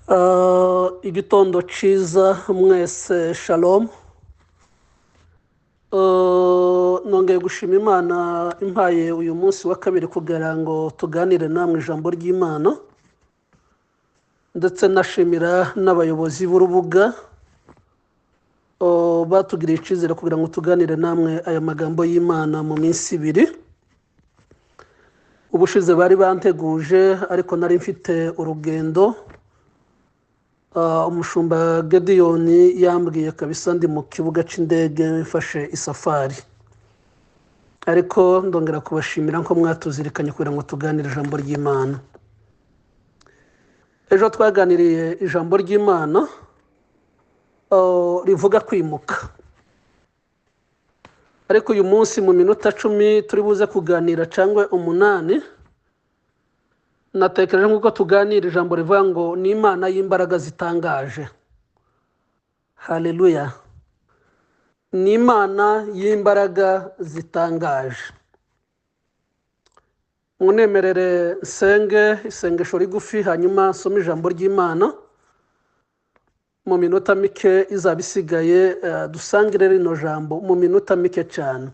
Igitondo cyiza mwese, shalom. Nongeye gushima Imana impaye uyu munsi wa kabiri kugira ngo tuganire namwe ijambo ry'Imana, ndetse nashimira n'abayobozi b'urubuga batugiriye icyizere kugira ngo tuganire namwe aya magambo y'Imana mu minsi ibiri. Ubushize bari banteguje, ariko nari mfite urugendo. Umushumba Gediyoni yambwiye kabisa ndi mu kibuga cy'indege mfashe isafari, ariko ndongera kubashimira ko mwatuzirikanye kugira ngo tuganire ijambo ry'Imana. Ejo twaganiriye ijambo ry'Imana rivuga kwimuka, ariko uyu munsi mu minota 10 turi buze kuganira cyangwa 8, natekereje nk'uko tuganira ijambo rivuga ngo ni Imana y'imbaraga zitangaje. Haleluya! Ni Imana y'imbaraga zitangaje. Munemerere nsenge isengesho rigufi, hanyuma nsome ijambo ry'Imana mu minota mike izaba isigaye, dusangire rino jambo mu minota mike cyane.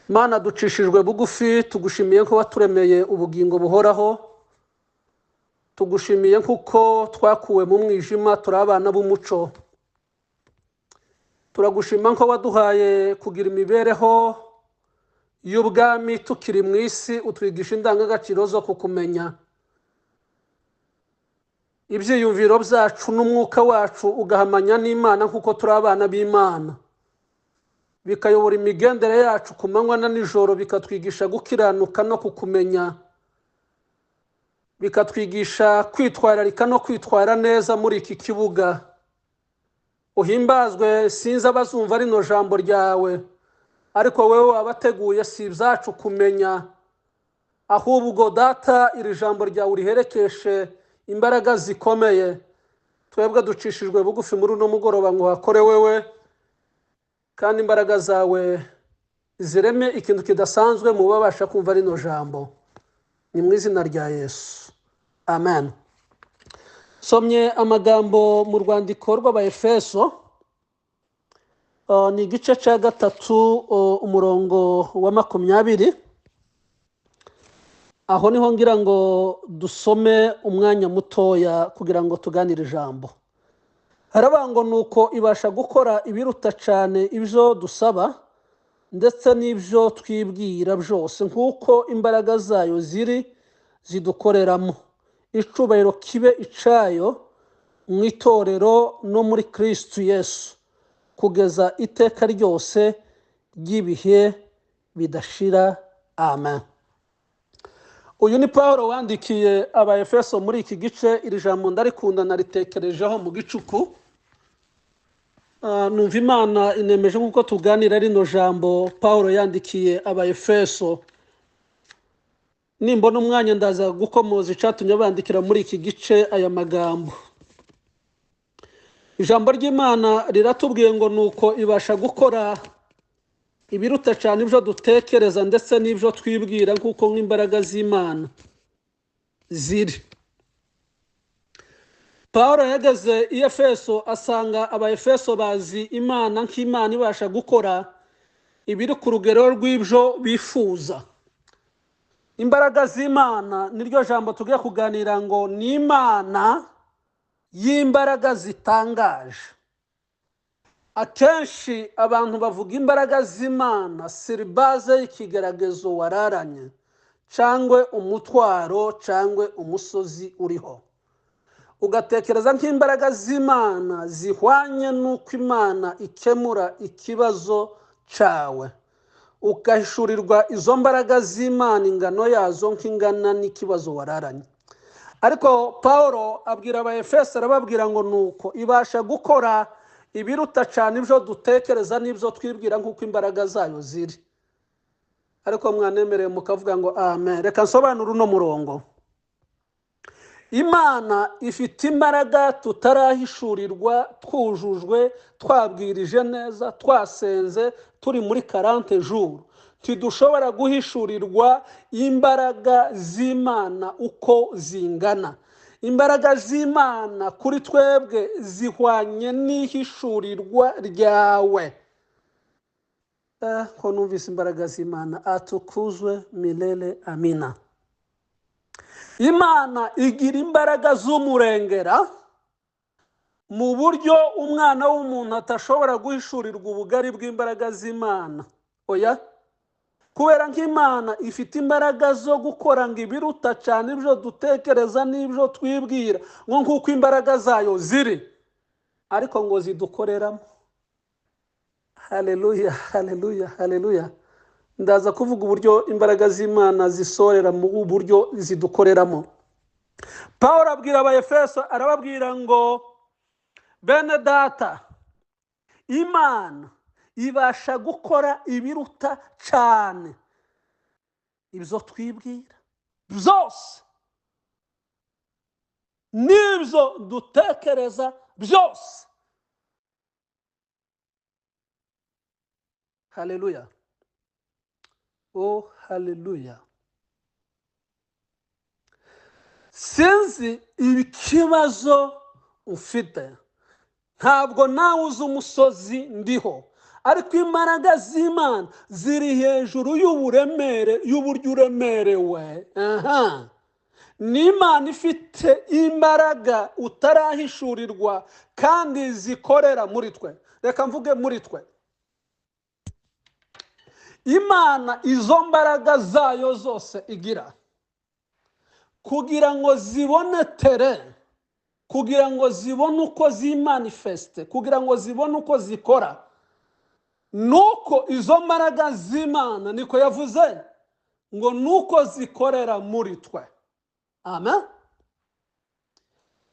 Mana, ducishijwe bugufi, tugushimiye ko waturemeye ubugingo buhoraho, tugushimiye kuko twakuwe mu mwijima turi abana b'umuco, turagushima ko waduhaye kugira imibereho y'ubwami tukiri mu isi, utwigisha indangagaciro zo kukumenya. Ibyiyumviro byacu n'umwuka wacu ugahamanya n'Imana kuko turi abana b'Imana, bikayobora imigendere yacu ku manywa na nijoro, bikatwigisha gukiranuka no kukumenya, bikatwigisha kwitwararika no kwitwara neza muri iki kibuga. Uhimbazwe, sinzi abazumva rino jambo ryawe, ariko wowe wabateguye, si ibyacu kumenya, ahubwo Data iri jambo ryawe uriherekeshe imbaraga zikomeye. Twebwe ducishijwe bugufi muri uno mugoroba ngo hakore wewe, kandi imbaraga zawe zireme ikintu kidasanzwe mu babasha kumva rino jambo. Ni mu izina rya Yesu, amen. Somye amagambo mu rwandiko rw'Abaefeso, ni igice cya 3, umurongo wa 20. Aho niho ngira ngo dusome umwanya mutoya kugira ngo tuganire ijambo. Haravuga ngo nuko ibasha gukora ibiruta cyane ibyo dusaba ndetse n'ibyo twibwira byose, nk'uko imbaraga zayo ziri zidukoreramo. Icubahiro kibe icayo mu itorero no muri Kristo Yesu kugeza iteka ryose ry'ibihe bidashira. Amen. Uyu ni Paulo wandikiye Abaefeso muri iki gice. Iri jambo ndarikunda, naritekerejeho mu gicuku. Numva Imana inemeje nk'uko tuganira rino jambo Paulo yandikiye Abaefeso. Nimbona umwanya ndaza gukomoza icatumye bandikira muri iki gice aya magambo. Ijambo ry'Imana riratubwiye ngo nuko ibasha gukora ibiruta cyane ibyo dutekereza ndetse n'ibyo twibwira, nk'uko nk'imbaraga z'Imana ziri. Paulo yageze i Efeso asanga Abaefeso bazi Imana nk'Imana ibasha gukora ibiri ku rugero rw'ibyo bifuza. Imbaraga z'Imana niryo jambo tugiye kuganira, ngo ni Imana y'imbaraga zitangaje. Akenshi abantu bavuga imbaraga z'Imana siribaze y'ikigaragazo wararanye, cyangwa umutwaro, cyangwa umusozi uriho, ugatekereza nk'imbaraga z'Imana zihwanye n'uko Imana ikemura ikibazo cyawe, ugahishurirwa izo mbaraga z'Imana ingano yazo nk'ingana n'ikibazo wararanye. Ariko Paulo abwira Abaefeso, arababwira ngo nuko ibasha gukora ibiruta cyane ibyo dutekereza n'ibyo twibwira, nk'uko imbaraga zayo ziri. Ariko mwanemereye mukavuga ngo amen. Reka nsobanure uno murongo. Imana ifite imbaraga tutarahishurirwa, twujujwe, twabwirije neza, twasenze, turi muri 40 jours. Ntidushobora guhishurirwa imbaraga z'Imana uko zingana. Imbaraga z'Imana kuri twebwe zihwanye n'ihishurirwa ryawe. Ko numvise imbaraga z'Imana, atukuzwe milele, amina. Imana igira imbaraga z'umurengera mu buryo umwana w'umuntu atashobora guhishurirwa ubugari bw'imbaraga z'Imana. Oya, kubera nk'Imana ifite imbaraga zo gukora ngo ibiruta cyane ibyo dutekereza n'ibyo twibwira, ngo nk'uko imbaraga zayo ziri, ariko ngo zidukoreramo. Haleluya, haleluya, haleluya. Ndaza kuvuga uburyo imbaraga z'Imana zisorera mu buryo zidukoreramo. Pawulo abwira Abaefeso, arababwira ngo bene data, Imana ibasha gukora ibiruta cyane ibyo twibwira byose n'ibyo dutekereza byose. Haleluya, oh haleluya. Sinzi ikibazo ufite, ntabwo nawe uzi umusozi ndiho, ariko imbaraga z'Imana ziri hejuru y'uburemere, y'uburyo uremerewe. Aha ni Imana ifite imbaraga utarahishurirwa kandi zikorera muri twe. Reka mvuge muri twe. Imana izo mbaraga zayo zose igira kugira ngo zibone tere, kugira ngo zibone uko zimanifeste, kugira ngo zibone uko zikora, nuko izo mbaraga z'Imana, niko yavuze ngo nuko zikorera muri twe. Amen.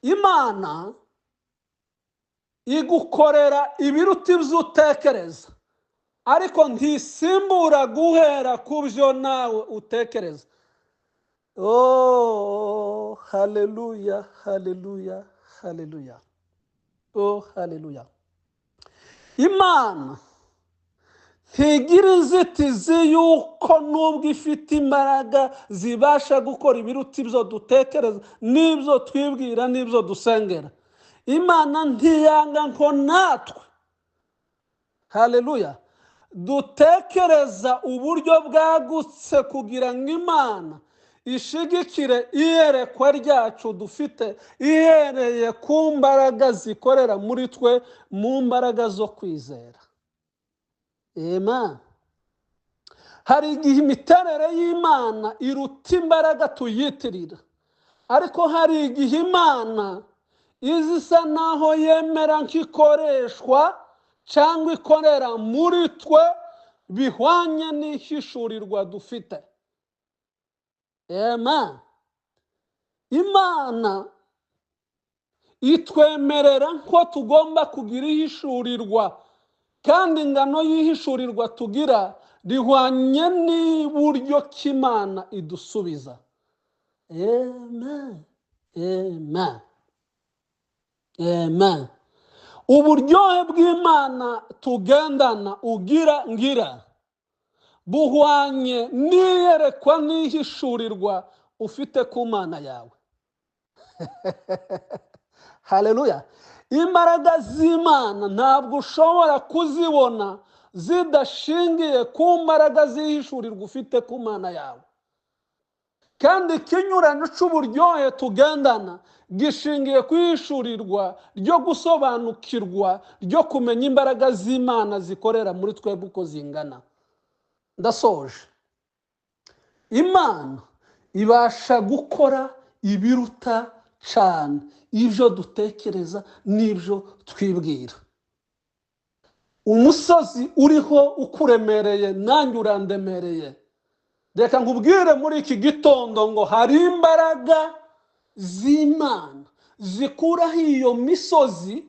Imana igukorera ibiruta ibyo utekereza, ariko ntisimbura guhera ku byo nawe utekereza. Oh haleluya, haleluya, haleluya. Oh haleluya. Imana ntigira inzitizi y'uko nubwo ifite imbaraga zibasha gukora ibiruta ibyo dutekereza n'ibyo twibwira n'ibyo dusengera, Imana ntiyanga ngo natwe, haleluya, dutekereza uburyo bwagutse kugira ngo Imana ishigikire iyerekwa ryacu dufite, ihereye ku mbaraga zikorera muri twe, mu mbaraga zo kwizera. Amen. Hari igihe imiterere y'Imana iruta imbaraga tuyitirira, ariko hari igihe Imana iza naho yemera nk'ikoreshwa cyangwa ikorera muri twe bihwanye n'ihishurirwa dufite. Amen. Imana itwemerera ko tugomba kugira ihishurirwa, kandi ingano y'ihishurirwa tugira rihwanye n'uburyo k'Imana idusubiza. Amen. Amen. Amen. Uburyohe bw'Imana tugendana ugira ngira buhwanye n'iyerekwa n'ihishurirwa ufite ku Mana yawe. Haleluya. Imbaraga z'Imana ntabwo ushobora kuzibona zidashingiye ku mbaraga z'ihishurirwa ufite ku Mana yawe. Kandi ikinyuranyo cy'uburyohe tugendana gishingiye ku ihishurirwa ryo gusobanukirwa, ryo kumenya imbaraga z'Imana zikorera muri twebwe uko zingana. Ndasoje. Imana ibasha gukora ibiruta cyane ibyo dutekereza n'ibyo twibwira. Umusozi uriho ukuremereye nanjye urandemereye. Reka nkubwire muri iki gitondo ngo hari imbaraga z'Imana zikuraho iyo misozi,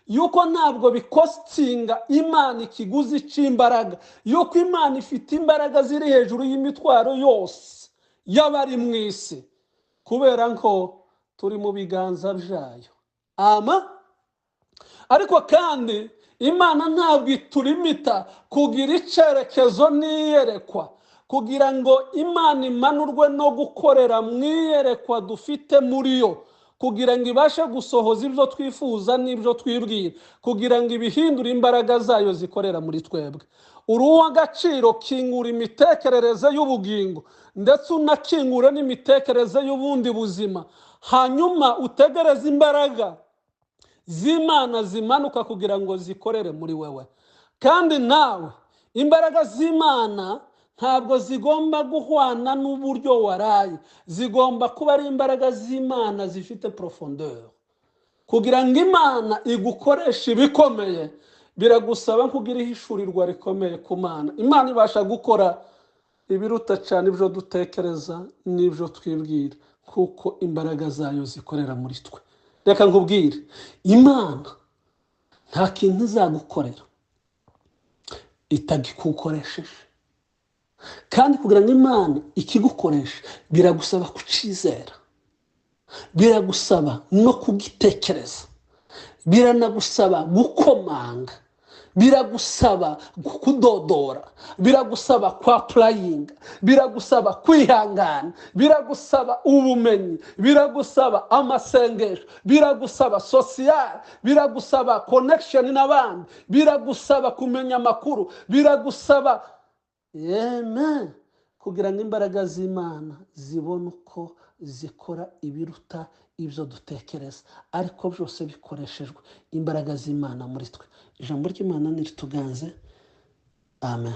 yuko ntabwo bikostinga Imana ikiguzi cy'imbaraga, yuko Imana ifite imbaraga ziri hejuru y'imitwaro yose y'abari mu isi, kubera ko turi mu biganza byayo. Ama ariko kandi Imana ntabwo iturimita kugira icyerekezo n'iyerekwa, kugira ngo Imana imanurwe no gukorera mu iyerekwa dufite muri yo, Kugira ngo ibashe gusohoza ibyo twifuza n'ibyo twibwira, kugira ngo ibihindure imbaraga zayo zikorera muri twebwe. Uri uw'agaciro, kingura imitekerereze y'ubugingo, ndetse unakingure n'imitekerereze y'ubundi buzima, hanyuma utegereze imbaraga z'Imana zimanuka kugira ngo zikorere muri wewe. Kandi nawe imbaraga z'Imana ntabwo zigomba guhwana n'uburyo waraye, zigomba kuba ari imbaraga z'Imana zifite profondeur. Kugira ngo Imana igukoreshe ibikomeye, biragusaba kugira ihishurirwa rikomeye ku Mana. Imana ibasha gukora ibiruta cyane ibyo dutekereza n'ibyo twibwira, kuko imbaraga zayo zikorera muri twe. Reka nkubwire, Imana nta kintu izagukorera itagikukoresheje. Kandi kugira ngo Imana ikigukoreshe, biragusaba kucyizera, biragusaba no kugitekereza, biranagusaba gukomanga, biragusaba kudodora, biragusaba kwapurayinga, biragusaba kwihangana, biragusaba ubumenyi, biragusaba amasengesho, biragusaba social, biragusaba connection n'abandi, biragusaba kumenya amakuru, biragusaba yeme, kugira ngo imbaraga z'Imana zibone uko zikora ibiruta ibyo dutekereza, ariko byose bikoreshejwe imbaraga z'Imana muri twe. Ijambo ry'Imana nirituganze. Amen.